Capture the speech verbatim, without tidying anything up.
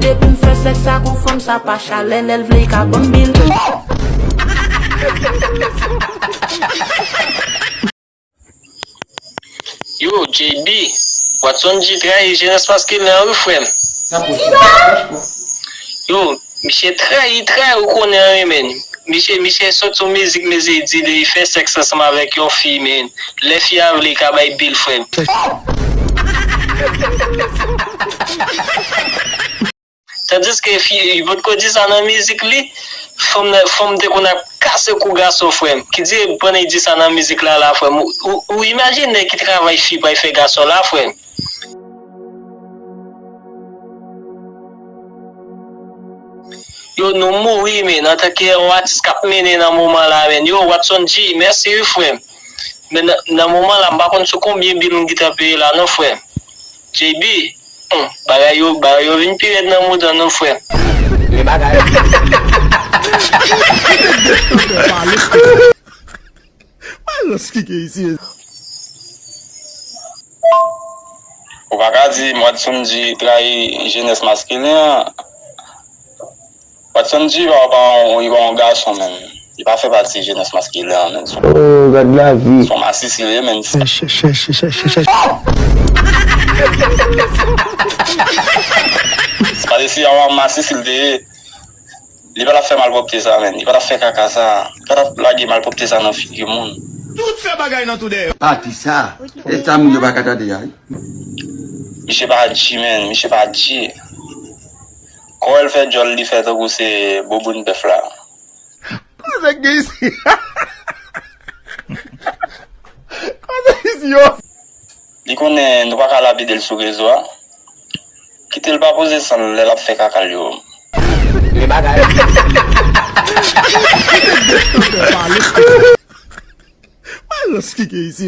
Depi m fè sèks ak yon fanm, sa pa chalè, lè l vle, li ka ban m bil. Yo, J B, Watson G trayi jenès maskilen an, wi, frè m. Yo, misye trayi, trayi, ou konnen an, wi, men. Misye, misye sot sou mizik, misye di li fè sèks ansanm avèk yon fi, men. Lè fi a vle, li ka bay bil, frè m. Tandiske fi, li potko di sa nan mizik li, fanm nan, fanm te konn ap kase kou gason, frè m. Ki di, pandan li di sa nan mizik la, la, frè m, ou, ou, ou imajine nèg ki travay fi pral fè gason la, frè m. Yo, nou mouri, men, antanke yon atis k ap mennen nan moman la, men. Yo, Watson G, mèsi, wi, frè m. Men nan, nan moman la, m pa konn sou konbyen bil m gentan peye la, non, frè m. J B, hmm, bagay yo, bagay yo vin pi rèd nan mouda nou, frè m. Men bagay. Malans ki gen isi. Ou pa ka di Watson G trayi jenès maskilen an. Watson G pa, pa, li pa yon gason, menm. Li pa fè pati jenès maskilen an, menm. Oh, gad lavi. Se yon masisi li ye, menm. Chèch, chèch, chèch, chèch, chèch. Se pa de si yon masisi li te ye. Li pa t ap fè malpwòpte sa, menm. Li pa t ap fè kaka sa. Li pa t ap lage malpwòpte sa nan figi moun. Tout fè bagay nan tou dèyè. Pati sa. E sa moun yo pa ka tande a, wi. Misye pa G, menm. Misye pa G. Kòman l fè djòl li fè tankou se bouboun bèf la? Kote nèg gen isi? Kote isi yo? Li konnen nou pa ka lapide l sou rezo a. Kite l pa poze san l lè l ap fè kaka l yo. Li bagay. Malans ki gen isi.